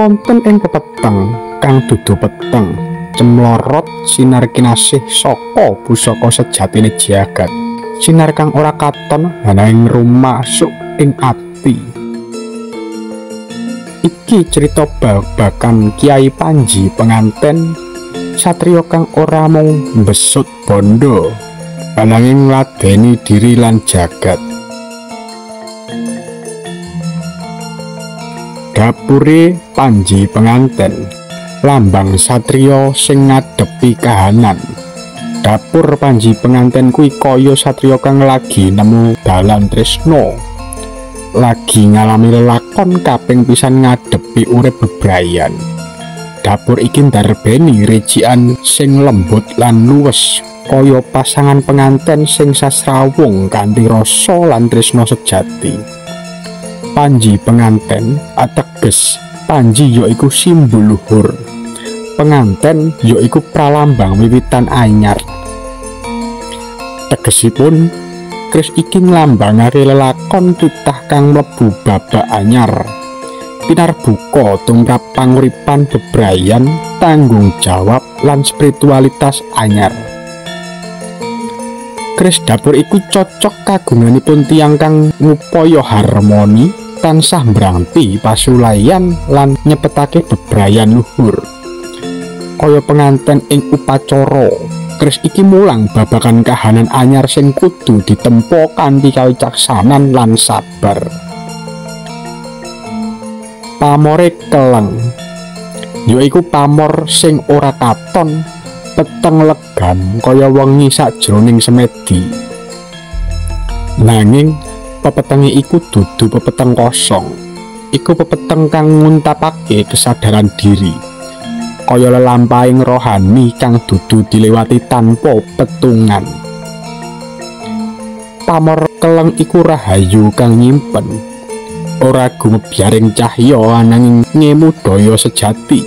Wonten ing pepeteng kang dudu peteng, cemlorot sinar kinasih saka pusaka sejatine jagat. Sinar kang ora katon ananging rumasuk ing ati. Iki cerita babagan Kyai Panji Penganten, satriya kang ora mung mbesut bondo, ananging ngladeni diri lan jagat. Dapure Panji Penganten, lambang satriya sing ngadepi kahanan. Dapur Panji Penganten kuwi kaya satriya kang lagi nemu dalan tresna, lagi ngalami lelakon kaping pisan ngadepi urip bebrayan. Dapur iki ndarbeni recikan sing lembut lan luwes, kaya pasangan penganten sing sasrawung kanthi rasa lan tresna sejati. Panji Penganten ateges panji yaiku simbol luhur, penganten yaiku pralambang wiwitan anyar. Tegesipun keris iki nglambangake lelakon titah kang mlebu babak anyar, pinarbuka tumrap panguripan bebrayan, tanggung jawab lan spiritualitas anyar. Keris dapur iku cocok kagunganipun tiyang kang ngupaya harmoni, tansah mbranti pasulayan lan nyepetake bebrayan luhur. Kaya penganten ing upacara, keris iki mulang babagan kahanan anyar sing kudu ditempa kanthi kawicaksanan lan sabar. Pamore keleng yaiku pamor sing ora katon, peteng legam kaya wengi sajroning semedi. Nanging pepetenge iku dudu pepeteng kosong, iku pepeteng kang nguntapake kesadaran diri, kaya lelampahing rohani kang dudu dilewati tanpa petungan. Pamor keleng iku rahayu kang nyimpen, ora gumebyaring cahya ananging ngemu daya sejati.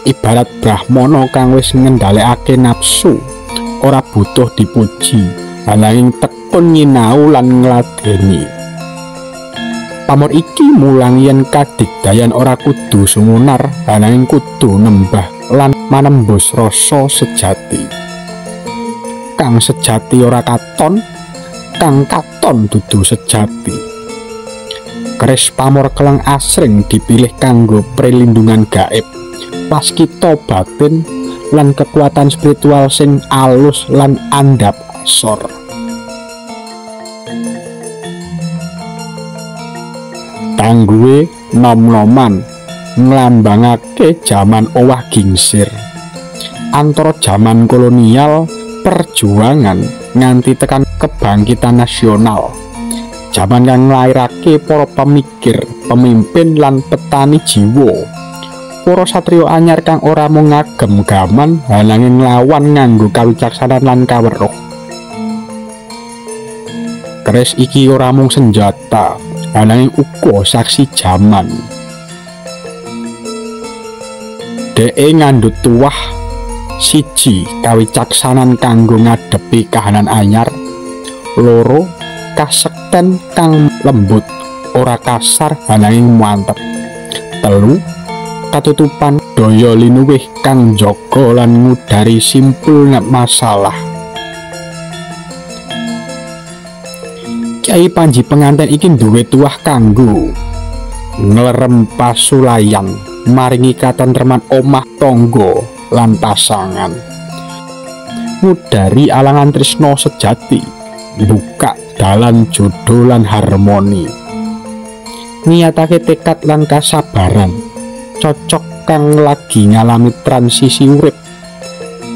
Ibarat brahmana kang wis ngendhalekake nafsu, ora butuh dipuji, ananging tekun nyinau lan ngladeni. Pamor iki mulang yen kadigdayan ora kudu sumunar, ananging kudu nembah lan manembus rasa sejati. Kang sejati ora katon, kang katon dudu sejati. Keris pamor keleng asring dipilih kanggo perlindungan gaib, waskita batin lan kekuatan spiritual sing alus lan andhap asor. Tangguhe nom-noman nglambangake jaman owah gingsir, antara jaman kolonial, perjuangan nganti tekan kebangkitan nasional. Jaman kang nglairake para pemikir, pemimpin lan petani jiwa. Para satriya anyar kang ora mung ngagem gaman, ananging nglawan nganggo kawicaksanan lan kaweruh. Keris iki ora mung senjata, ananging uga saksi jaman. Dheke ngandhut tuwah siji kawicaksanan kanggo ngadepi kahanan anyar, loro kasekten kang lembut, ora kasar ananging mantep, telu katutupan daya linuwih kang njaga lan ngudari simpul masalah. Kyai Panji Penganten iki duwe tuwah kanggo nglerem pasulayan, maringi katentreman omah tangga lan pasangan, ngudari alangan tresna sejati, buka dalan jodoh lan harmoni, niatake tekad lan kasabaran, cocok kang lagi ngalami transisi urip,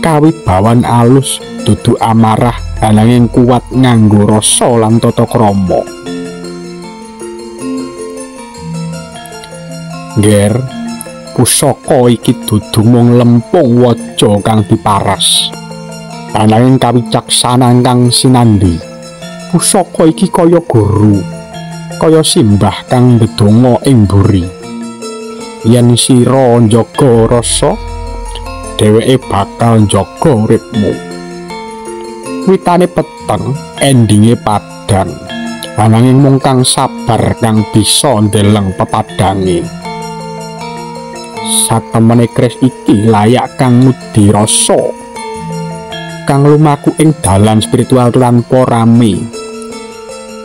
kawibawan alus dudu amarah ananging kuat nganggo rasa lan tata krama. Nger, pusaka iki dudu mung lempung waja kang diparas, ananging kawicaksanan kang sinandhi. Pusaka iki kaya guru, kaya simbah kang ndedonga ing mburi. Yen sira njaga rasa, dheweke bakal njaga uripmu. Witane peteng, endinge padhang, ananging mung kang sabar kang bisa ndeleng pepadhange. Satemene keris iki layak kang ngudi rasa, kang lumaku ing dalan spiritual tanpa rame.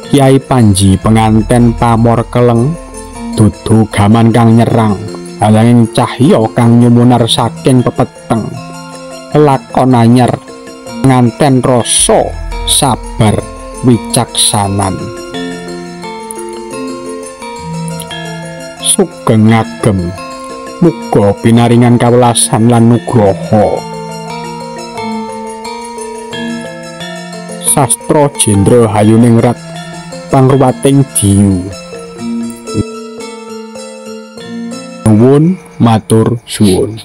Kyai Panji penganten pamor keleng, dudu gaman kang nyerang, ananging cahya kang nyumunar saking pepeteng. Lakon anyar nganten rasa sabar wicaksanan. Sugeng ngagem, muga pinaringan kawelasan lan nugraha. Sastra Jendra Hayuningrat, Pangruwating Diyu. Nuwun matur suwun.